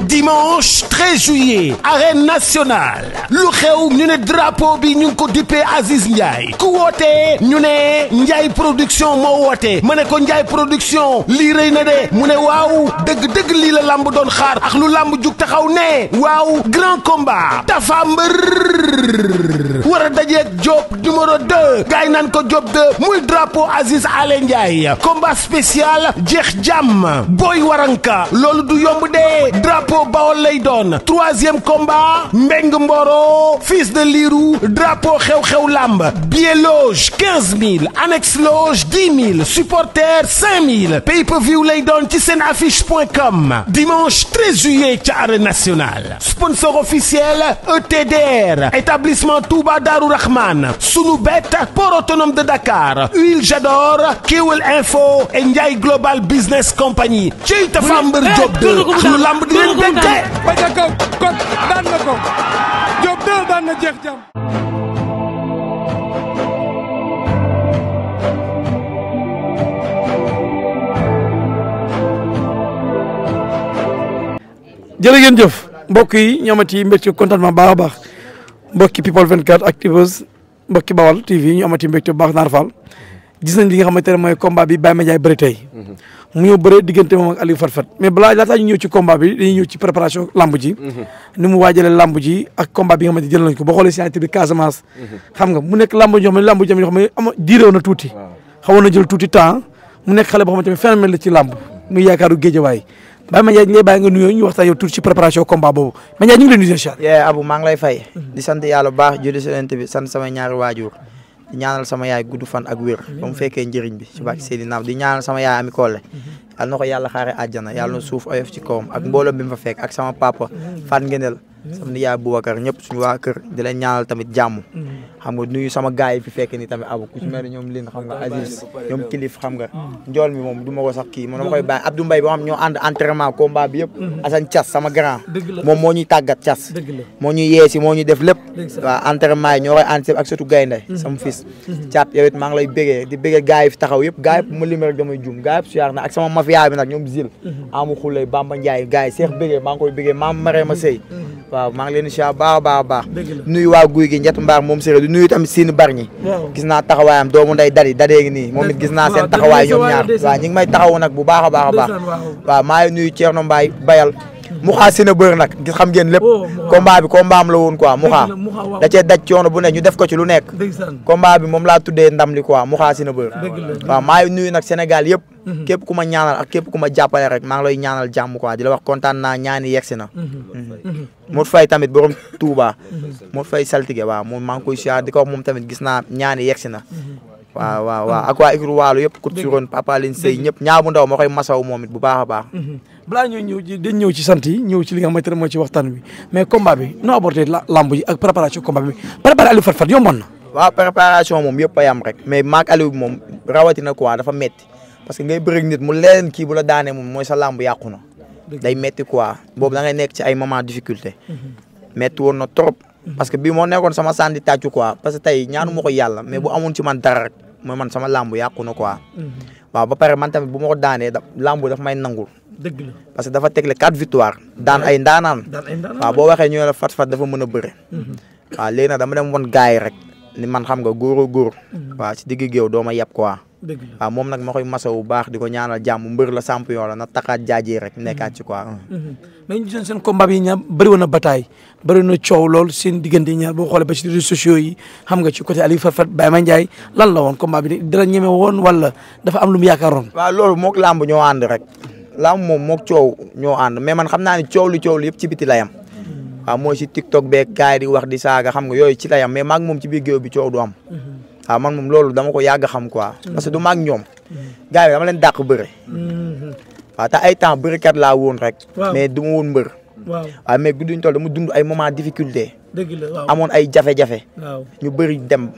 dimanche 13 juillet arène nationale lu xew ñu ne drapeau bi ñu ngi ko dippee Aziz Ndiaye ku wootee ñu ne Ndiaye production moo woote ma ne ko Ndiaye production lii rëy na de mu ne waaw dëgg-dëgg lii la lamb doon xaar ak lu lamb jug taxaw ne waaw grand combat Tapha Mbeur war a dajeeg Diop numéro 2 gaay naan ko Diop 2 muy drapeau Aziz Ale Ndiaye combat spécial jeex jàmm Boy Waranka loolu du yomb de drapeau Bawol lay doon troisième combat Mbeng Mboro fils de Lirou drapeau xew-xew lamb billet loge 15 000 annexe loge 10 000 supporter 5 000 pay-per-view lay doon ci seen affiche.com dimanche 13 juillet ca arène nationale sponsor officiel ETDR établissement Touba Darou Rahman Sunubet port autonome de Dakar Huile Jador Kewel Info et Ndiaye Global Business Company ci Tapha Mbeur Diop 2 ak lu lamb di leen denc ba ca kaw kon daan na ko Diop 2 daan na jeex jàmm. jërë ngeen jëf mbokk yi ñoomati mbégte contentement baax a baax mbokki People 24 activeurs mbokki Bawal TV ñu amati mbégte bu baax Naar Fall gis nañ li nga xamante ne mooy combat bi Baye Mandiaye bëri tey mu ñëw bëre diggante moom ak Aliou Fatfat mais balaa laataa ñu ñëw ci combat bi dañuy ñëw ci préparation lamb ji ni mu waajalee lamb ji ak combat bi nga xamante jël nañ ko boo xoolee signature bi Casamance xam nga mu nekk lamb joo xam ne lamb joo xam ne am diiréew na tuuti xawoon na jël tuuti temps mu nekk xale boo xamante ne phénomène la ci lamb muy yaakaaru Géejawaay Baye Mandiaye ñu lay bàyyi nga nuyoo ñu waxtaan yow tuuti ci préparation combat boobu Mandiaye ñu ngi lay nuyu incha allah. Abou maa ngi lay fay. di sant yàlla bu baax julli si leen bi sant samay ñaari waajur di ñaanal sama yaay gudd fan ak wér ba mu fekkee njëriñ bi ci bàkki Seydina di ñaanal sama yaay Ami Kolle yàlla na ko yàlla xaare àjjana yàlla na suuf oyof ci kawam ak mbooloo bi mu fa fekk ak sama papa Fat Ngenel sama nijaay Boubacar ñëpp suñu waa kër di leen ñaanal tamit jàmm xam nga nuyu sama gars yi fi fekk ni tamit Abou ku ci mel ne ñoom lin xam nga Aziz ñoom kilif xam nga njool mi moom du ma ko sax kii moom dama koy bàyyi Abdou Mbaye boo xam ñoo ànd entraînement combat bi yëpp Assane Thias sama grand moom moo ñuy tàggat Thias moo ñuy yeesi moo ñuy def lépp waaw entraînement yi ñoo koy ànd ak surtout gaynde sama fils Thiat yow it maa ngi lay bégee di bégee gars yi fi taxaw yëpp gars yi ma lim rek damay juum gars yi suyaar na ak sama mafia bi nag ñoom Zil Amou Khoulay Bamba Ndiaye gars yi Cheikh bégee maa ngi koy bégee maam Marema Sey waaw maa ngi leen di siyaar baax a baax nuyu waa guy gi njett mbaar moom séeréer di nuyu tamit Sine Barñi gis naa taxawaayam doomu nday dadee ngi nii moom it gis naa seen taxawaay ñoom ñaar waaw ñi ngi may taxawu nag bu baax a baax a baax waaw maa ngi nuyu Thierno Mbaye Bayal Mouxa Sina Bër nag gis xam ngeen lépp combat bi combat am la woon quoi Mouxa da cee daj coono bu ne ñu def ko ci lu nekk combat bi moom laa tuddee ndam li quoi Mouxa Sina Bër waaw maa ngi nuyu nag Sénégal yëpp képp ku ma ñaanal ak képp ku ma jàppale rek maa ngi lay ñaanal jàmm quoi di la wax kontaan naa ñaani yegsi na Modou Faye tamit borom Touba Modou Faye saltige waaw moom maa ngi koy siyaar di ko wax moom tamit gis naa ñaani yegsi na waaw ak waa ikru waalo yëpp ku suroon Papa Line Sey ñëpp ñaa bu ndaw ma koy masaw moom it bu baax a baax balaa ñoo ñëw ci sant yi ñëw ci li nga xamante ne mooy ci waxtaan bi mais combat bi noo abordé lamb ji ak préparation combat bi préparé Aliou Fatfat yomboon na waaw préparation moom yëpp a yam rek mais maak Aliou moom rawatina quoi dafa metti parce que ngay bëri nit mu leen kii bu la daanee moom mooy sa lamb yàqu na day metti quoi boobu da ngay nekk ci ay moment difficulté metti woon na trop parce que bii moo nekkoon sama sànni tàccu quoi parce que tey ñaanu ma ko yàlla mais bu amoon ci man dara rek mooy man sama lamb yàqu na quoi waaw ba pare man tamit bu ma ko daanee lamb dafa may nangul dëgg la parce que dafa tegle 4 victoires daan ay ndaanaan waaw boo waxee ñu ne la Fatfat dafa mën a bëre waaw léegi nag dama dem woon gars yi rek ni man xam nga góor waaw ci digg géew doo ma yeb quoi waaw moom nag ma koy masa bu baax di ko ñaanal jàmm mbër la champion la na taxaat jaajee rek nekkaat ci quoi mais ñu gisoon seen combat bi ñaar bëri woon na bataille bëri na coow lool seen diggante ñaar boo xoolee ba ci réseaux sociaux yi xam nga ci côté Aliou Fatfat Baye Mandiaye lan la woon combat bi dara ñeme woon wala dafa am lu mu yaakaaroon waaw loolu mook làmb ñoo ànd rek làmb moom mook coow ñoo ànd mais man xam naa ne coow lu yëpp ci biti la yam waaw mooy si TikTok beeg gars yi di wax di saaga xam nga yooyu ci la yam mais maag moom ci biir géew bi coow du am waaw man moom loolu dama ko yàgg xam quoi parce que du maag ñoom gars yi dama leen dàq bëre waaw te ay temps bërikat laa woon rek mais du ma woon mbër waaw mais gudduñ toll dama dund ay moment difficulté amoon ay jafe-jafe ñu bëri dem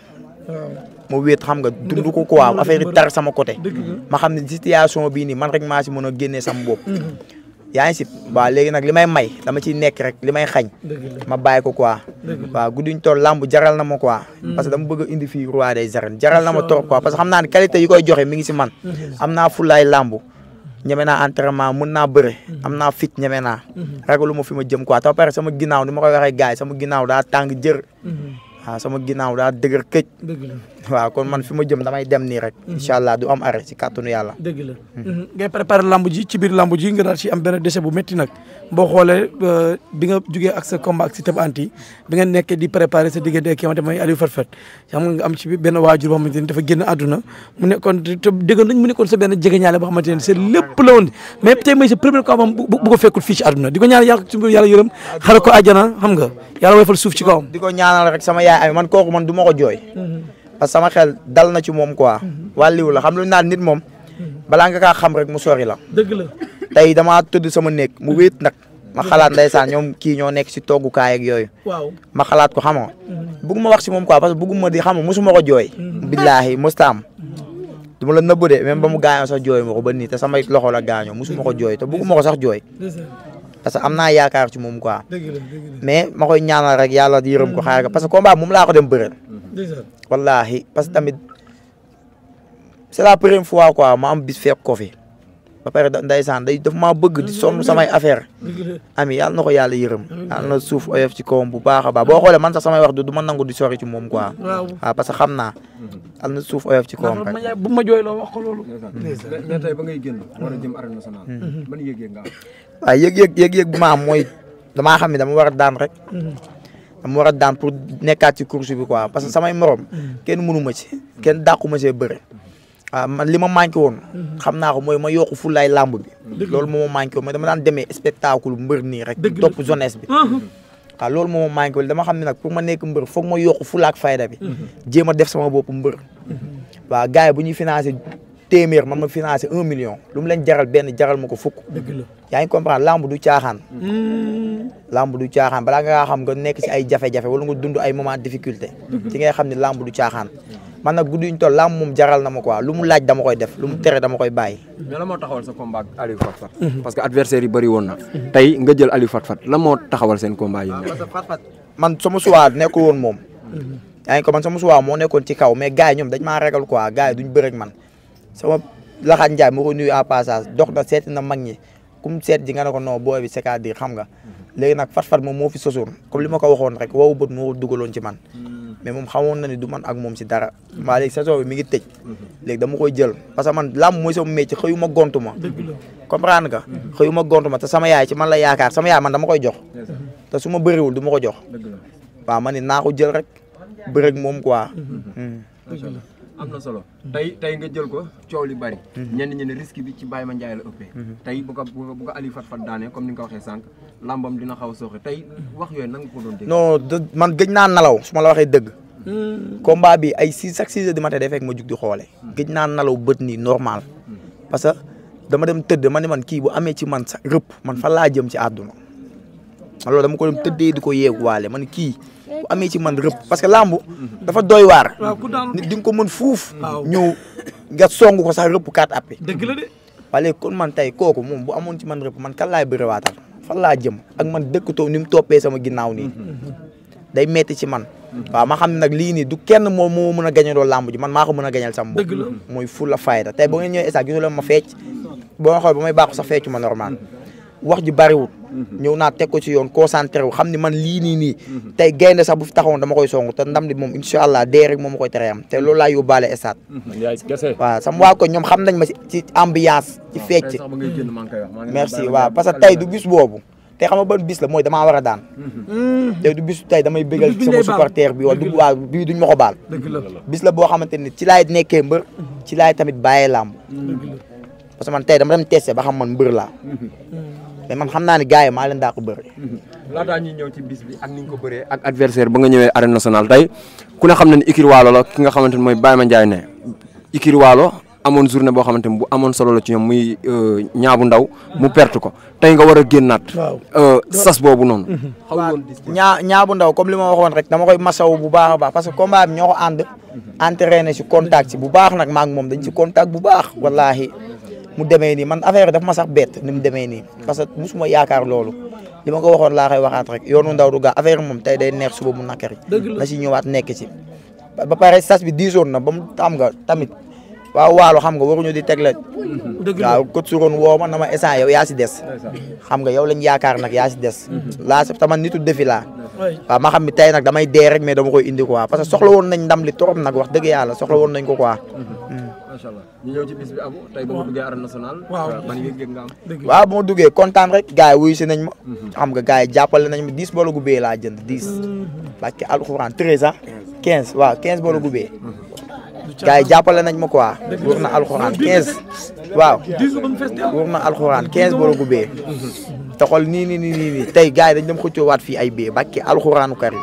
ma wéet xam nga dund ko quoi affaire yi tar sama côté ma xam ne situation bii nii man rek maa si mën a génnee sama bopp yaa ngi si waaw léegi nag li may dama ciy nekk rek li may xañ ma bàyyi ko quoi waaw gudduñ toll lamb jaral na ma quoi parce que dama bëgg a indi fii roi des arènes jaral na ma trop quoi parce que xam naa ne qualité yi koy joxe mi ngi si man am naa fulaay lamb ñeme naa entraînement mën naa bëre am naa fit ñeme naa ragalu ma fi ma jëm quoi te ba pare sama ginnaaw ni ma koy waxee gars yi sama ginnaaw daa tàng jër waaw sama ginnaaw daa dëgër këj waaw kon man fi ma jëm damay dem nii rek incha allah du am arrêt ci kàttanu yàlla dëgg la ngay préparé lamb ji ci biir lamb ji nga daal ci am benn décès bu métti nag boo xoolee bi nga jugee ak sa combat ak Siteu bu anti bi nga nekkee di préparé sa diggante ak ki nga xamante mooy Aliou Fatfat xam nga am ci benn waajur boo xamante ni dafa génn àdduna mu nekkoon te déggoon nañ mu nekkoon sa benn jegeñaale boo xamante ne c'est lépp la woon mais tey mooy sa premier combat bu ko fekkul fii ci àdduna di ko ñaan yàlla yërëm xare ko àjjana xam nga yàlla wayfal suuf ci kawam di ko ñaanal rek sama yaay ay man kooku man du ma ko jooy parce que sama xel dal na ci moom quoi wàlliwu la xam lu naan nit moom balaa nga kaa xam rek mu sori la dëgg la tey damaa tëdd sama néeg mu wéet nag ma xalaat ndeysaan ñoom kii ñoo nekk si toggukaay ak yooyu waaw ma xalaat ko xam nga bëgguma wax si moom quoi parce que bëgguma di xam nga mosuma ko jooy billaahi mostaam du ma la nëbb de même ba mu gaañoo sax jooy ma ko ba nii te samay loxo la gaañoo mosuma ko jooy te bëgguma ko sax jooy parce que am naa yaakaar ci moom quoi mais ma koy ñaanal rek yàlla yërëm ko xaar parce que combat moom laa ko dem bëreel wallaahi parce que tamit c'est la première fois quoi ma am bis fekk ko fi ba pare ndeysaan daf maa bëgg di sonn samay affaire ami yàlla na ko yàlla yërëm yàlla na suuf oyof ci kawam bu baax a baax boo xoolee man sax samay wax du ma nangu di sori ci moom quoi waaw parce que xam naa yàlla na suuf oyof ci kawam rek bu ma jooy loo wax ko loolu mais tey ba ngay génn war a jëm arène nationale ban yëg-yëg nga am waaw yëg-yëg bi ma am mooy damaa xam ne dama war a daan rek dama war a daan pour nekkaat ci course bi quoi parce que samay morom kenn mënu ma ci kenn dàqu ma see bëre waaw man li ma manqué woon xam naa ko mooy ma yokku fulaay làmb bi loolu moo ma manqué woon mais dama daan demee spectacle mbër nii rek topp jeunesse bi waaw loolu moo ma manqué woon dama xam ne nag pour ma nekk mbër foog ma yokku fulaak fayda bi jéem a def sama bopp mbër waaw gars yi bu ñuy financé téeméer man ma financé 1 million lu mu leen jaral benn jaral ma ko fukk yaa ngi comprendre lamb du caaxaan lamb du caaxaan balaa nga xam nga nekk ci ay jafe-jafe wala nga dund ay moment difficulté ci ngay xam ne lamb du caaxaan man nag guddi ñu toll lamb moom jaral na ma quoi lu mu laaj dama koy def lu mu tere dama koy bàyyi. mais la moo taxawal sa combat ak Aliou Fatfat parce que adversaire yi bëri woon na tey nga jël Aliou Fatfat la moo taxawal seen combat yi parce que Fatfat man sama suwaa nekkul woon moom yaa ngi ko man sama suwaa moo nekkoon ci kaw mais gars yi ñoom dañ maa ragal quoi gars yi duñ bëre ak man sama laxaat Ndiaye moo ko nuyu à passage dox na seeti na mag ñi kum seet ji nga ne ko non booy bi c'est-à-dire xam nga léegi nag Fatfat moom moo fi sosoon comme li ma ko waxoon rek wawu bët moo ko dugaloon ci man mais moom xamoon na ni du man ak moom si dara maa léegi saison bi mi ngi tëj léegi dama koy jël parce que man làmb mooy sama métier xëyuma gontu ma comprendre nga xëyuma gontu ma te sama yaay ci man la yaakaar sama yaay man dama koy jox te su ma bëriwul du ma ko jox waaw man ni naa ko jël rek bëreeg moom quoi am na solo tey nga jël ko coow li bari ñenn ñi ne risque bi ci Baye Mandiaye la ëppee tey bu ko Aliou Fatfat daanee comme ni nga ko waxee sànq lambam dina xaw a sooxe tey wax yooyu nan nga ko doon dégg non man gëj naa nalaw su ma la waxee dëgg combat bi ay 6 heures du matin day fekk ma jug di xoole gëj naa nalaw bët nii normal parce que dama dem tëdd ma ne man kii bu amee ci man sax rëpp man fan laa jëm ci àdduna alors dama ko dem tëddee di ko yeeguwaale man kii bu amee ci man rëpp parce que lamb dafa doy waar nit di nga ko mën fuuf ñëw nga song ko sax rëpp 4 appi dëgg la de wala kon man tey kooku moom bu amoon ci man rëpp man kan laay bëriwaatal fan laa jëm ak man dëkk too ni mu toppee sama ginnaaw nii day metti ci man waaw ma xam ne nag lii nii du kenn moo mën a gañaloo lamb ji man maa ko mën a gañal sama bopp mooy fulla fayda tey ba ngeen ñëwee esa gisu leen ma fecc boo nga xool ba may baaxu sax feccu ma normal wax ji bariwul ñëw naa teg ko ci yoon concentré wu xam ni man lii nii tey gaynde sax bu fi taxawoon dama koy song te ndam li moom incha allah dee rek moom ma koy tere am te loolu laa yóbbaale stade waaw sama waa ko ñoom xam nañ ma ci ambiance ci fecc merci waaw parce que tey du bis boobu tey xam nga ban bis la mooy damaa war a daan tey du bis tey damay bégal sama supporter bi wala waaw bii duñ ma ko baal bis la boo xamante ni ci laay nekkee mbër ci laay tamit bàyyee làmb parce que man tey dama dem testé ba xam man mbër laa mais man xam naa ne gars yi maa leen daa ko bëri. laataa ñuy ñëw ci bis bi ak ni nga ko bëree ak adversaire ba nga ñëwee arène nationale tey ku ne xam na ne Ikir Waalo la ki nga xamante ne mooy Baye Mandiaye ne Ikir Waalo amoon journée boo xamante ne bu amoon solo la ci ñoom muy ñaabu ndaw mu perte ko tey nga war a génnaat. sas boobu noonu. ñaabu ndaw comme li ma waxoon rek dama koy masaw bu baax a baax parce que combat bi ñoo ko ànd entraîné si contact si bu baax nag maa ngi moom dañ si contact bu baax wallaahi. mu demee nii man affaire daf ma sax bett ni mu demee nii parce que musuma yaakaar loolu li ma ko waxoon laa koy waxaat rek yoonu ndaw du gaa affaire moom tey day neex suba mu nakari na si ñëwaat nekk ci ba pare sas bi diisoon na ba mu xam nga tamit waaw waalo xam nga waruñu di tegle waaw kot suroon woo ma na ma instant yow yaa si des xam nga yow lañ yaakaar nag yaa si des laa sa taman nitu defi laa waaw ma xam ni tey nag damay dee rek mais dama koy indi quoi parce que soxla woon nañ ndam li trop nag wax dëgg yàlla soxla woon nañ ko quoi macha allah ñu ñëw ci bis bi Abou tey ba nga duggee arène nationale ban yëg-yëg nga am waaw bu ma duggee kontaan rek gars yi wuyu si nañ ma xam nga gars yi jàppale nañ ma 10 bolo gu bee laa jënd 10 barke alxuraan 13 ah 15 waaw 15 bolo gu bee gars yi jàppale nañ ma quoi wóor na alxuraan 15 waaw wóor na alxuraan 15 bolo gu bee te xool nii tey gars yi dañ dem xëccoowaat fii ay bee barke alxuraanu karim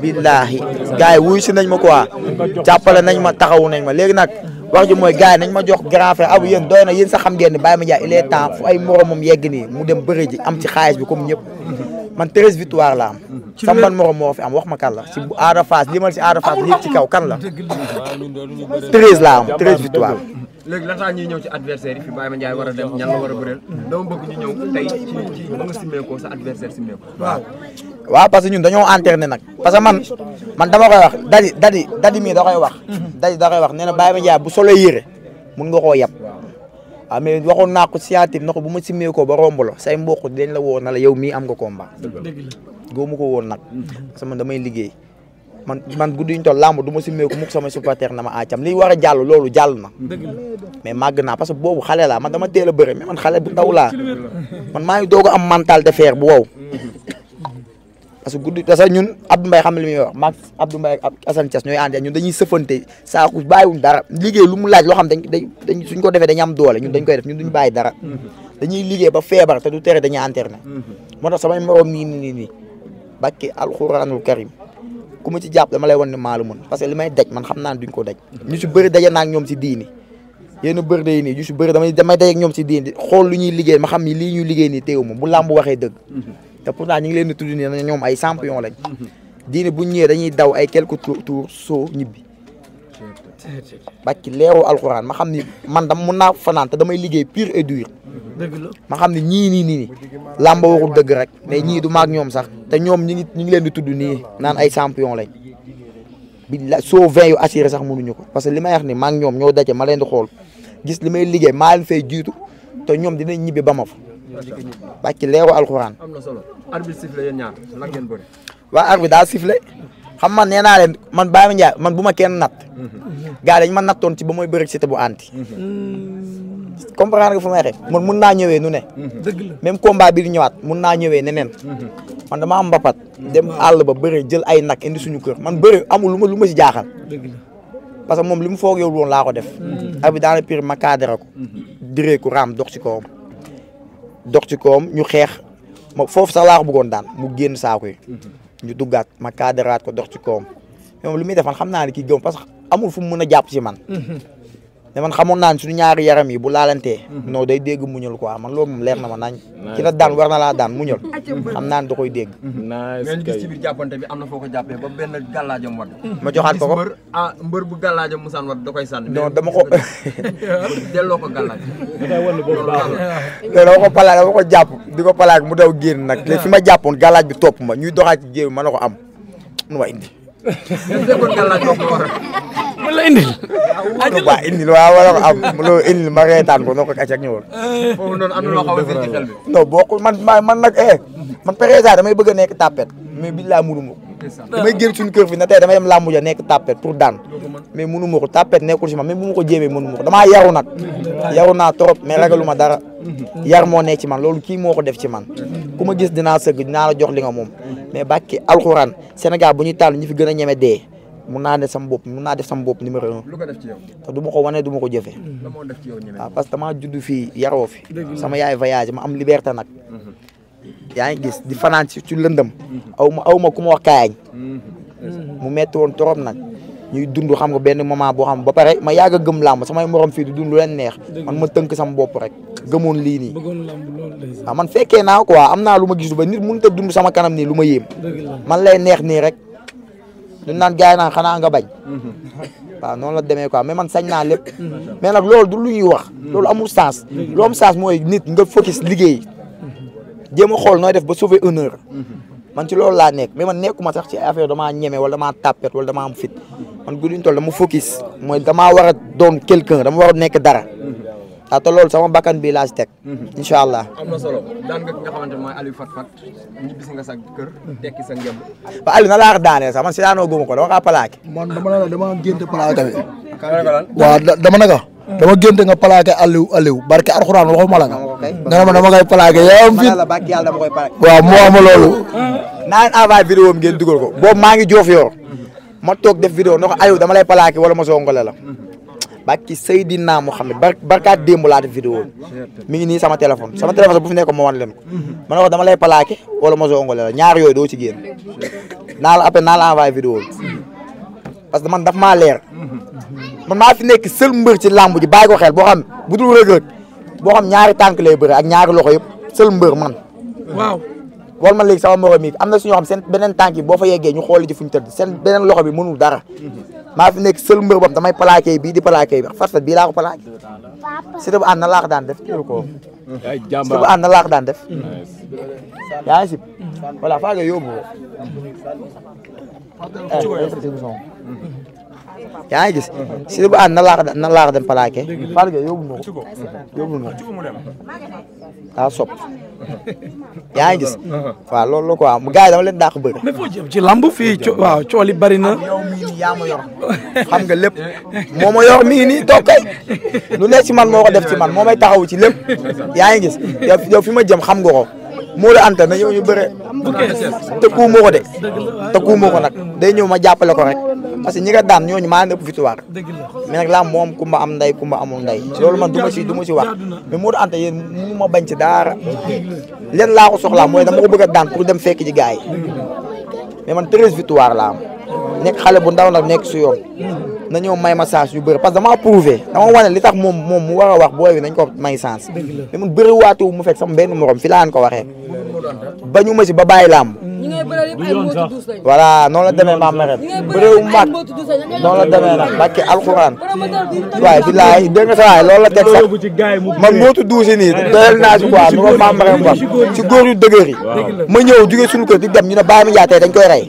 billaahi gars yi wuyu si nañ ma quoi jàppale nañ ma taxawu nañ ma léegi nag wax ji mooy gars yi nañ ma jox grand frère Abou yéen doy na yéen sax xam ngeen ne Baye Mandiaye il est temps fu ay moromam yegg nii mu dem bëri ji am ci xaalis bi comme ñëpp man 13 victoire la am sama ban morom moo fi am wax ma kan la si Ada Fass limal si Ada Fass lii ci kaw kan la 13 la am 13 victoire léegi lataa ñuy ñëw ci adversaire yi fi Baye Mandiaye war a dem ñan la war a bëreel dama bëgg ñu ñëw tey ci ba nga simmeekoo sa adversaire simmeekoo waaw parce que ñun dañoo entraîné nag parce que man dama koy wax dadi mii da koy wax da koy wax nee na Baye Mandiaye bu solo yére mun nga koo yab waaw mais waxoon naa ko sciatique na ko bu ma simmeekoo ba romb la say mbokk dañ la woo na la yow mii am nga combat góomu ko woon nag parce que man damay liggéey man guddi ñu toll làmb du ma simmeeku mukk sama supporter na ma acam li war a jàll loolu jàll na mais màgg naa parce que boobu xale laa man dama teel a bëre mais man xale bu ndaw laa man maa ngi doog a am mental de fer bu wow parce que guddi parce que ñun Abdou Mbaye xam li muy wax maag Abdou Mbaye ak Assane Thiès ñooy ànd ñun dañuy sëfante saaku bàyyiwuñ dara liggéey lu mu laaj loo xam dañ suñ ko defee dañu am doole ñun dañ koy def ñun duñ bàyyi dara dañuy liggéey ba feebar te du tere dañuy entraîné moo tax samay morom nii bakki alxuraanul karim ku ma ci jàpp dama lay wan ne maa la mën parce que li may daj man xam naa ne duñ ko daj ñu si bëri daje naa ak ñoom si diini yéen a bëri day nii ñu si bëri damay daje ak ñoom si diini xool lu ñuy liggéey ma xam ni lii ñuy liggéey nii teewu ma bu làmb waxee dëgg te pourtant ñu ngi leen di tudd nii ñoom ay champion lañ diini buñ ñëwee dañuy daw ay quelques tours soo ñibbi bakki leeru alxuraan ma xam ni man dama mun naa fanaan te damay liggéey pur et dur ma xam ne ñii nii làmba waxul dëgg rek mais ñii du maag ñoom sax te ñoom ñi ngi leen di tudd nii naan ay champion lañ bi la soo 20 yu assuré sax mënuñu ko parce que li may wax ni maag ñoom ñoo daje ma leen di xool gis li may liggéey maa leen fay jiitu te ñoom dinañ ñibbi ba ma fa bàcc leeru alxuraan. am na solo arbitre sifflé yéen ñaar lan ngeen bëri. waa arbitre daa sifflé xam man nee naa leen man Baye Mandiaye man bu ma kenn natt gars dañ ma nattoon ci ba mooy bëri Siteu bu anti comprendre nga fu may waxee man mun naa ñëwee nu ne même combat bi di ñëwaat mun naa ñëwee neneen man dama am mbapat dem àll ba bëri jël ay nag indi suñu kër man bëri amul lu ma si jaaxal parce que moom li mu foog yow woon laa ko def arbitre daana pire ma cadré ko diree ko raam dox ci kawam ñu xeex ma foofu sax laa ko bëggoon daan mu génn saako yi ñu duggaat ma cadréraat ko dox ci kawam moom li muy def man xam naa ne kii gëm parce que amul fu mu mën a jàpp si man mais man xamoon naa ne suñu ñaari yaram yi bu laalantee non day dégg muñal quoi man loolu moom leer na ma nañ ki la daan war na laa daan muñal xam naa ne da koy dégg mais ñu gis ci biir jàppante bi am na foo ko jàppee ba benn gàllaajam wadd ma joxaat ko mbër bu gàllaajam musaan wadd da koy sànni non dama ko delloo ko gàllaaj dama ko palaak dama ko jàpp di ko palaak mu daw génn nag léegi fi ma jàppoon gàllaaj bi topp ma ñuy doxaat ci jéem ma na ko am nu ma indi mën la indil. waaw indil waaw wala ko am loolu indil ma reetaan ko noo ko acak ñëwoon. foofu noonu am na loo xaw a ci xel bi. non bokkul man nag man président damay bëgg a nekk tapet mais billaay mënu ma ko. damay génn suñu kër fi na tey damay dem làmbu ja nekk tapet pour daan mais mënu ma ko tapet nekkul si ma même bu ma ko jéemee mënu ma ko damaa yaru nag yaru naa trop mais ragalu ma dara yar moo nekk ci man loolu kii moo ko def ci man ku ma gis dinaa sëgg dinaa la jox li nga moom mais bàkki alxuraan Sénégal bu ñuy tàll ñi fi gën a ñeme dee mun naa def sama bopp numéro 1 lu ko def ci yow. te du ma ko wane du ma ko jëfee la moo def ci yow ñeme. waaw parce que damaa judd fii yaroo fi sama yaay voyage ma am liberté nag yaa ngi gis di fanaan ci lëndëm aw ma ku ma wax kaayañ mu metti woon trop nag ñuy dund xam nga benn moment boo xam ba pare ma yàgg a gëm làmb samay morom fii di dund lu leen neex man ma tënk sama bopp rek gëmoon lii nii waaw man fekkee naa quoi am naa lu ma gis ba nit mënut a dund sama kanam nii lu ma yéem man lay neex nii rek du naan gars yi naan xanaa nga bañ waaw noonu la demee quoi mais man sañ naa lépp mais nag loolu du lu ñuy wax loolu amul sens lu am sens mooy nit nga focus liggéey jéem a xool nooy def ba sauver honneur man ci loolu laa nekk mais man nekkuma sax ci affaire damaa ñeme wala damaa tàppet wala damaa am fit man guddi ñu toll dama focus mooy damaa war a doon quelqu'un dama war a nekk dara waaw te loolu sama bakkan bii laa si teg incha allah. am na solo daan nga ki nga xamante ne mooy Aliou Fat Fat ñibbisi nga sa kër tekki sa ngemb. ba Aliou na laa ko daanee sax man si daanoo gëmu ko dama kaa plaqué. man dama génte plaqué bi. waaw dama naka. dama génte nga plaqué Aliou barke Alxuraan waxuma la nga. nga ne ma dama koy plaqué yow am fit. dama koy plaqué. waaw mu wax ma loolu. naa leen envoyé vidéo am ngeen dugal ko boobu maa ngi joof yor ma toog def vidéo ne ko Aliou dama lay plaqué wala ma songole la. Bakki Seydina Mohamed barkaat démb laa def vidéo mi ngi nii sama téléphone bu fi nekk ma wan leen ko ma ne ko dama lay plaqué wala ma songole la ñaar yooyu doo ci génn naa la envoyé vidéo parce que man daf maa leer man maa fi nekk seul mbër ci làmb ji bàyyi ko xel boo xam bu dul Reug Reug boo xam ñaari tànk lay bëre ak ñaari loxo yëpp seul mbër man. waaw. wala man léegi sama morom yi am na suñoo xam seen beneen tànk yi boo fa yeggee ñu xooli ci fu ñu tëdd seen beneen loxo bi mënul dara maa fi nekk seul mbër boobu damay plaqué bii di plaqué bi Fat Fat bii laa ko plaqué Siteu bu ànd na laa ko daan def kii ko Siteu bu ànd na laa ko daan def yaa ngi si voilà faa nga yóbbu ko yaa ngi gis Siteu bu ànd na laa ko dem plaqué faa nga yóbbu ma ko daa sopp yaa ngi gis waaw loolu la quoi gars yi dama leen dàq bëri. mais foo jëm ci lamb fii waaw cool yi bari na. yow mii nii yaa ma yor xam nga lépp moo ma yor mii nii toog kay lu nekk ci man moo ko def ci man moo may taxaw ci lépp yaa ngi gis yow fi ma jëm xam nga ko moo la anta na ñëw ñu bëre tëkku moo ko de tëkku moo ko nag day ñëw ma jàppale ko rek parce que ñi nga daan ñooñu maa ëpp victoire mais nag lamb moom kumba am nday kumba amul nday loolu man du ma ci wax mais moo la anta yéen mu ma bañ ci dara leen laa ko soxlaa mooy dama ko bëgg a daan pour dem fekk ji gars yi mais man 13 victoire laa am nekk xale bu ndaw nag nekk su yoon na ñëw may ma chance yu bëri parce que dama prouvé dama wane li tax moom mu war a wax booy bi nañ ko may chance mais man bëri waatu mu fekk sama benn morom fi laan ko waxee bañu ma si ba bàyyi làmb voilà noonu la demee maam meret bëréewu maat noonu la demee nag bàkke alxuraan waaye bilaay dégg nga sa waay loolu la teg sax man mootu duusi nii doyal naa si quoi nu ko maam meret wax ci góor yu dëgër yi ma ñëw jóge suñu kër di dem ñu ne bàyyi ma njaatee dañ koy rey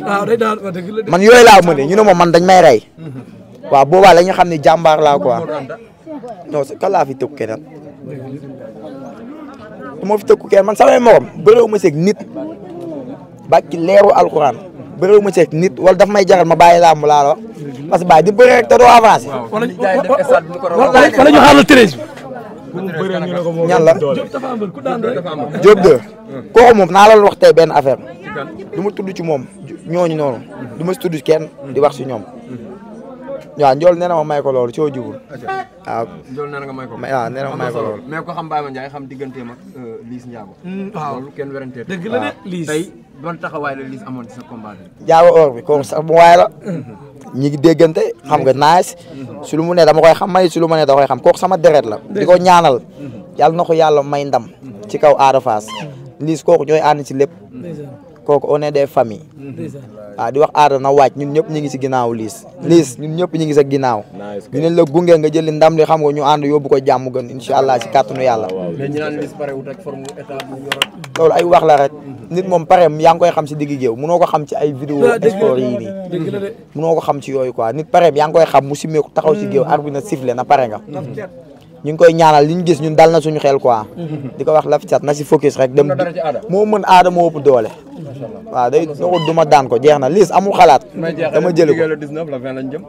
man yooyu laa mëne ñu ne moom man dañ may rey waaw boobaa la ñu xam ne jàmbaar laa quoi non kan laa fi tëkku keneen moo fi tëkku keneen man samay morom bëréewu ma seeg nit bàkki leeru alxuraan bëréewu ma seeg nit wala daf may jaral ma bàyyi laa mu laa la wax parce que bàyyi di bëre rek te doo avancé wala ñu xaar la treize ñan la Diop de kooku moom naa la wax tey benn affaire du ma tudd ci moom ñooñu noonu du ma si tudd kenn di wax si ñoom waaw Ndiol nee na ma may ko loolu coo jubul waaw Ndiol nee na nga may ko. waaw nee na ma may ko loolu mais ko xam Baye Mandiaye xam digganteem ak Liss Ndiago. waaw loolu kenn werantee dëgg la de Liss tey ban taxawaay la Liss amoon ci sa combat bi. Ndiago or bi kooku sax mu waay la ñi ngi déggante xam nga nice su lu mu ne dama koy xam may su lu ma ne da koy xam kooku sama deret la di ko ñaanal yàlla na ko yàlla may ndam ci kaw Ada Fass Liss kooku ñooy ànd ci lépp kooku on est des familles waaw di wax Ada na wàcc ñun ñëpp ñu ngi si ginnaaw Liss ñun ñëpp ñu ngi sa ginnaaw ñu leen la gunge nga jëli ndam li xam nga ñu ànd yóbbu ko jàmm gën incha allah si kàttanu yàlla mais ñu naan Liss pare wut ak forme état bu yor. loolu ay wax la rek nit moom pareem yaa ngi koy xam si digg géew munoo ko xam ci ay vidéo sport yii nii munoo ko xam ci yooyu quoi nit pareem yaa ngi koy xam mu simeeku taxaw si géew arbitre na sifflé na pare nga ñu ngi koy ñaanal li ñu gis ñun dal na suñu xel quoi di ko wax Lafi Cat na si focus rek dem moo mën Ada moo ëpp doole waaw day doxul duma daan ko jeex na Liss amul xalaat dama jëli ko le 19 la 20 lañ jëm.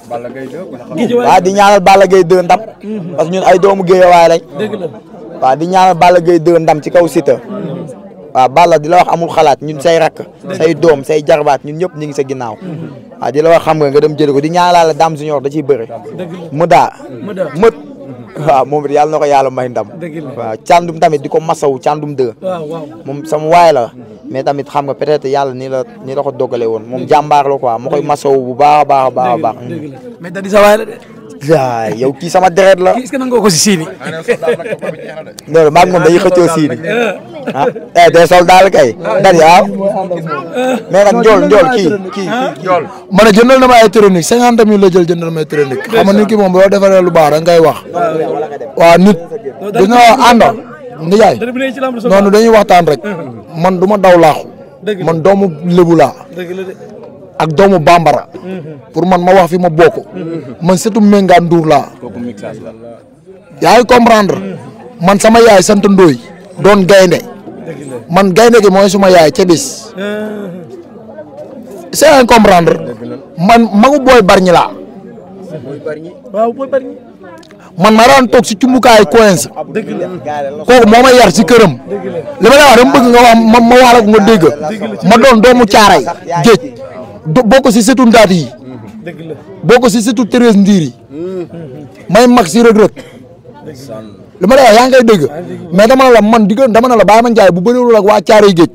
Balla Gaye 2 waaw di ñaanal Balla Gaye 2 ndam parce que ñun ay doomu Géejawaay lañ waaw di ñaanal Balla Gaye 2 ndam ci kaw Siteu waaw Balla di la wax amul xalaat ñun say rakk say doom say jarbaat ñun ñëpp ñu ngi sa ginnaaw waaw di la wax xam nga dem jëli ko di ñaanalaale Dame Junior da ciy bëri mët waaw moom it yàlla na ko yàlla may ndam waaw càndum tamit di ko masawu càndum 2 moom sama waay la mais tamit xam nga peut-être yàlla nii la ko dogale woon moom jàmbaar la quoi ma koy masawu bu baax a baax a baax a baax mais da di sa waay la de waay yow kii sama deret la est-ce que nangoo ko si siini loolu maag moom dañuy xëccoo siini ah des soldats kay dari waaw mais nag njool kii ma ne jëndal na ma ay électronique 50 000 la jël jëndal ma électronique xam nga nit ki moom boo defaree lu baax da ngay wax waaw nit dañoo àndal nga jaay noonu dañuy waxtaan rek man du ma daw laaxu man doomu lébu laa ak doomu bambara pour man ma wax fi ma bokk man surtout Menga Ndour laa yaa ngi comprendre man sama yaay sant Ndoye doon gaynde man gaynde gi mooy suma yaay ca bis c'est à comprendre man magu booy barñi laa man ma daan toog si cumbukaay coince kooku moo ma yar si këram li ma lay wax dama bëgg nga wax ma wax la ko nga dégg ma doon doomu caaray géej bokk si setu ndaat yi bokk si setu Thérèse Ndiir yi may mag si Reug Reug li ma lay wax yaa ngay dégg mais dama la man digg dama ne la Baye Mandiaye bu bëriwul ak waa caaray géej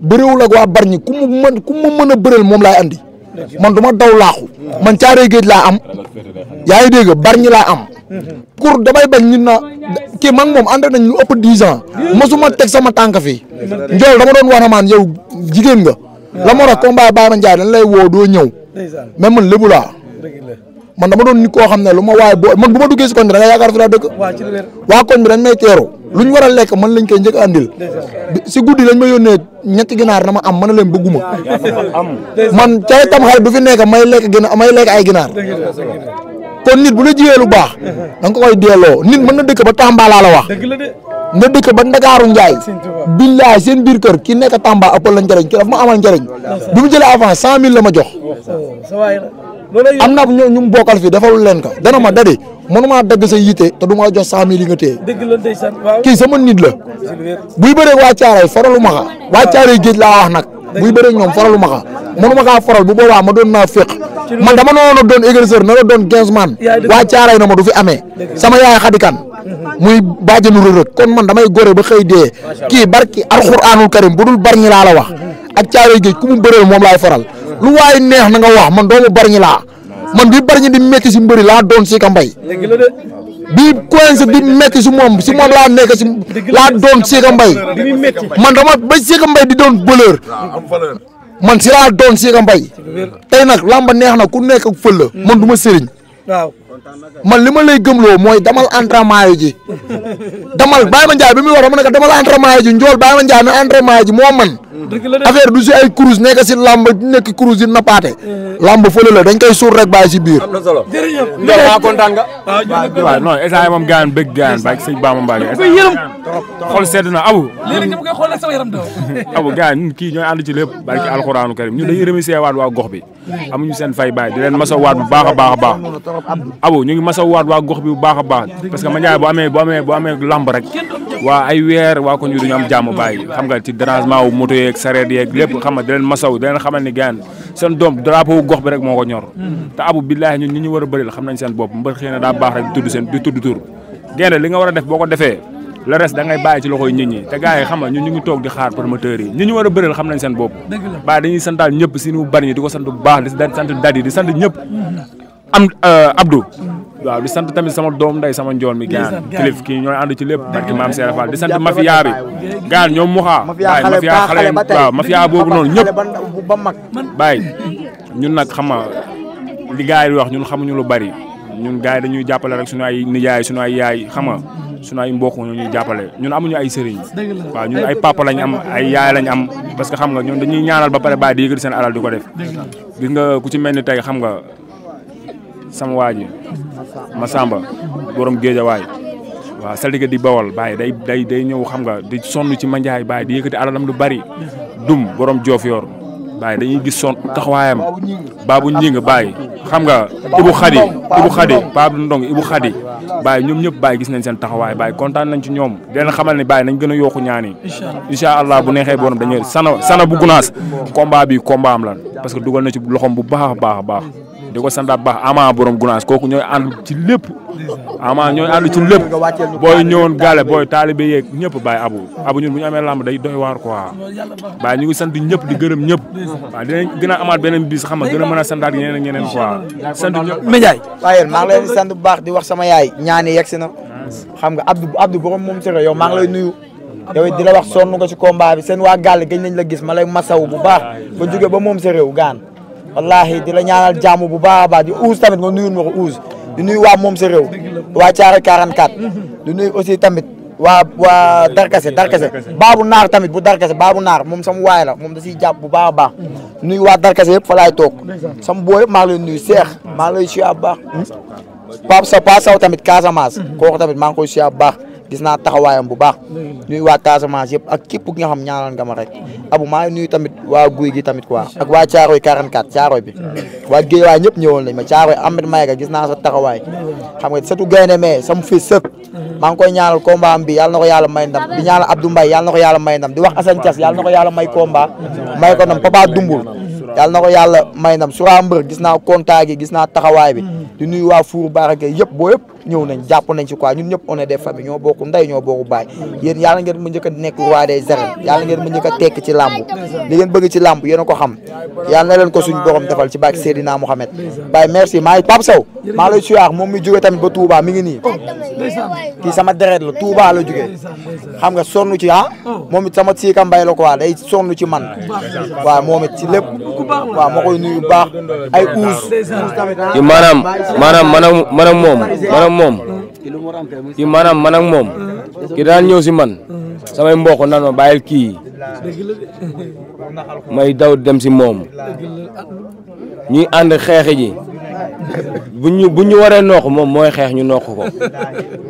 bëriwul ak waa barñi ku ma mën a bëreel moom laay andi man du ma daw laaxu man caaray géej laa am yaa ngi dégg barñi laa am pour damay bañ nit na kii man moom ànd nañ lu ëpp 10 ans mosuma teg sama tànk fii njool dama doon wax na maan yow jigéen nga la moo tax combat Baye Mandiaye dañ lay woo doo ñëw mais man lébu laa man dama doon nit koo xam ne lu ma waaye boo man bu ma duggee si koñ bi da nga yaakaar fi daa dëkk waa koñ bi dañ may teeru luñ war a lekk man lañ koy njëkk a andil si guddi lañ ma yónnee ñetti ginaar dama am mën na leen bëgguma man ca tam xarit du fi nekk may lekk ay ginaar kon nit bu la jiyee lu baax da nga ko koy delloo nit mën na dëkk ba Tamba laa la wax nga dëkk ba Ndakaaru Njaay billaay seen biir kër ki nekk Tamba ëppal la njëriñ ki dafa ma amal njëriñ bi mu jëlee avant 100 000 la ma jox am na ñu mu bokkal fii defalul leen ko dana ma dadi mënuma dagg sa yite te du ma jox 100 000 yi nga téye kii sama nit la buy bëree waa Caaray faralu ma xa waa Caaray géej laa wax nag buy bëree ñoom faralu ma xa mënuma kaa faral bu boobaa ma doon naa féq man dama noonu doon agresseur na la doon 15 man waa Caaray na ma du fi amee sama yaay xadikan muy bàjjenu Reug Reug kon man damay gore ba xëy dee kii barki alxuraanul karim bu dul barñi laa la wax ak Caaray géej ku mu bëreel moom laay faral lu waay neex na nga wax man doomu barñi laa man bi barñi di metti si mbëri laa doon si ka mbay bi coince di metti si moom laa nekk si laa doon si ka mbay man dama ba si ka mbay di doon voleur man si laa doon si ka mbay tey nag lamba neex na ku nekk ak fël la man du ma sëriñ man li ma lay gëmloo mooy damal entraînement yi ji damal Baye Mandiaye bi muy wax dama ne ko damal entraînement yi ji njool Baye Mandiaye mais entraînement yi ji moo man affaire du si ay cruise nekk si lamb nekk cruise yi nappaate lamb fële la dañ koy suur rek bàyyi si biir. am na solo njool maa kontaan nga. waaw non instant moom gaan bëgg gaan ba sëñ Bamba Mbacké xol sedd na abu léegi dama koy xool ak sama yaram daw abu gaan ñun kii ñooy ànd ci lépp barki alxuraanu karim ñun dañuy remercier waat waa gox bi amuñu seen fay baay di leen masa waat bu baax a baax a baax abu ñu ngi masa waat waa gox bi bu baax a baax parce que Mandiaye bu amee lamb rek waa ay weer waa ko ñu duñu am jàmm bàyyi xam nga ci dérangement wu moto yeeg sareet yeeg lépp xam nga di leen masaw di leen xamal ni gaan seen doom drapeau gox bi rek moo ko ñor te abu billaahi ñun ñi ñu war a bëril xam nañ seen bopp mbër xëy na daa baax rek di tudd tur génne li nga war a def boo ko defee le reste da ngay bàyyi ci loxoy nit ñi te gars yi xam nga ñun ñu ngi toog di xaar promoteurs yi ñi ñu war a bëril xam nañ seen bopp bàyyi dañuy santaal ñëpp si nu bari ñi di ko sant bu baax di sant dadi di sant ñëpp am Abdou waaw di sant tamit sama doom nday sama njool mi gaan kilif kii ñooy ànd ci lépp barki maam Seera Fall di sant mafia bi gaan ñoom muxaa waaye mafia xale waaw mafia boobu noonu ñëpp bàyyi ñun nag xam nga li gars yi di wax ñun xamuñu lu bari ñun gars yi dañuy jàppale rek suñu ay nijaay suñu ay yaay xam nga suñu ay mbokk ñu ñuy jàppale ñun amuñu ay sëriñ waaw ñun ay papa lañ am ay yaay lañ am parce que xam nga ñun dañuy ñaanal ba pare bàyyi di yëkkati seen alal di ko def gis nga ku ci mel ni tey xam nga sama waa ji Masamba borom Géejawaay waaw saltige di bawal bàyyi day ñëw xam nga di sonn ci Mandiaye bàyyi di yëkkati alalam lu bari dum borom Diofior bàyyi dañuy gis son taxawaayam Babou Ñing bàyyi xam nga Ibou Khady Babou Ndong Ibou Khady bàyyi ñoom ñëpp bàyyi gis nañ seen taxawaay bàyyi kontaan nañ ci ñoom di leen xamal ne bàyyi nañ gën a yokku ñaan yi incha allah bu neexee borom dañuy sana bu gunaas combat bi combat am lan parce que dugal na ci loxom bu baax a baax a baax di ko santaat baax ama borom gunaas kooku ñooy ànd ci lépp ama ñooy ànd ci lépp booy ñëwoon gaale booy taalibe yeeg ñëpp bàyyi abu ñun bu ñu amee lamb day doy waar quoi bàyyi ñu ngi sant ñëpp di gërëm ñëpp waaw dinañ gën a amaat beneen bis xam nga gën a mën a santaat ñeneen ak ñeneen quoi sant ñëpp Mandiaye waaye maa ngi leen di sant bu baax di wax sama yaay ñaani yegsi na xam nga Abdou borom moom sëre yow maa ngi lay nuyu yow di la wax sonn nga ci combat bi seen waa gàll gëj nañ la gis ma lay masaw bu baax ba jóge ba moom sa réew gaan wallahi di la ñaanal jàmm bu baax a baax di uus tamit nga nuyul ma ko uus di nuyu waa moom sa réew waa Thiaré 44 di nuyu aussi tamit waa Darkase Baabu Naar tamit bu Darkase Baabu Naar moom sama waay la moom da siy jàpp bu baax a baax nuyu waa Darkase yëpp fa laay toog sama boo yëpp maa ngi lay nuyu Seex maa ngi lay siyaar bu baax Pape Sow tamit Casamance kooku tamit maa ngi koy siyaar bu baax gis naa taxawaayam bu baax nuyu waa Casamance yëpp ak képp ki nga xam ñaanal nga ma rek abu maa ngi nuyu tamit waa guy gi tamit quoi ak waa Caaroy 44 Caaroy bi waa géej waay ñëpp ñëwoon nañ ma Caaroy Ahmed Mayga gis naa sa taxawaay xam nga surtout gaynde mais sama fils sëpp maa ngi koy ñaanal combat am bi yàlla na ko yàlla may ndam di ñaanal Abdou Mbaye yàlla na ko yàlla may ndam di wax Assane Thiass yàlla na ko yàlla may combat may ko ndam Papa Dumbul yàlla na ko yàlla may ndam Sura Mbër gis naa contact gi gis naa taxawaay bi di nuyu waa Four Barake yëpp boo yëpp ñëw nañ jàpp nañ ci quoi ñun ñëpp on est des familles ñoo bokk ndey ñoo bokk baay yéen yàlla ngeen ma njëkk a nekk roi des arènes yàlla ngeen ma njëkk a tekk ci làmb li ngeen bëgg ci làmb yéen a ko xam yàlla na leen ko suñ borom defal ci barke Seydina Mohamed Baye merci maa ngi Pape Sow maa lay suyaar moom mi jóge tamit ba Touba mi ngi nii kii sama deret la Touba la jóge xam nga sonn ci moom it sama siika mbay la quoi day sonn ci man waaw moom it ci lépp waaw ma koy nuyu baax ay uus tamit maanaam man ak moom ki daan ñëw si man samay mbokk naan ma bàyyil kii may daw dem si moom ñuy ànd xeex ji bu ñu waree noox moom mooy xeex ñu noox ko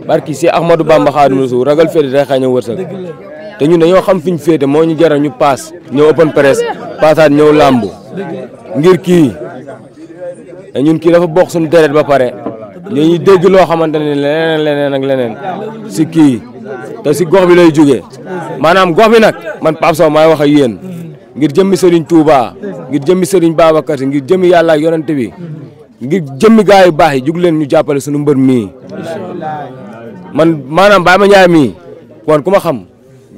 barki si Ahmadou Bamba Xaadimu Rasuul ragal féete day xañ a wërsëg te ñun dañoo xam fi ñu féete moo ñu jaral ñu paas ñëw open press paasaat ñëw làmb ngir kii te ñun kii dafa bokk suñu deret ba pare ñuy dégg loo xamante ne leneen si kii te si gox bi lay jógee maanaam gox bi nag man Pape Sow maay wax ak yéen ngir jëmmi Serigne Touba ngir jëmmi Serigne Babacar ngir jëmmi yàlla ak yonent bi ngir jëmmi gaay yu baax yi jug leen ñu jàppale suñu mbër mii man maanaam Baye Mandiaye mii kon ku ma xam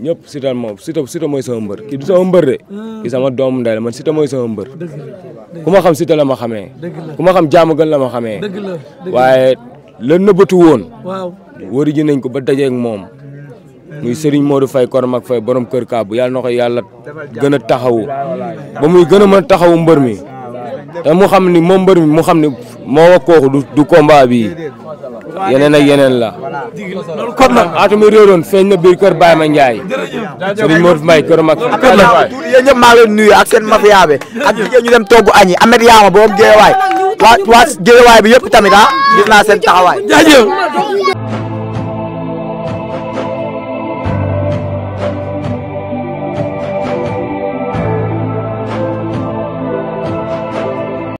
ñëpp Siteu mooy sama mbër kii du sama mbër de kii sama doomu ndey la man Siteu mooy sama mbër ku ma xam Siteu la ma xamee ku ma xam jaamu gën la ma xamee waaye la nëbbatu woon wari ji nañ ko ba dajeeg moom muy Serigne Modou Faye Korom ak Faye borom kër Kaabu yàlla na ko yàlla gën a taxawu ba muy gën a mën a taxawu mbër mi te mu xam ni moom mbër mi mu xam ni moo wa kooku du combat bi yeneen ak yeneen la kon nag atumi réeroon feeñ na biir kër Baye Mandiaye Serigne Modou Faye Korom ak yéen ñëpp maa ngi leen nuyu ak seen mafia bi ak jigéen ñu dem togg añi Amed Yaama boobu Géewaay waa Géewaay bi yëpp tamit gis naa seen taxawaay jaajëf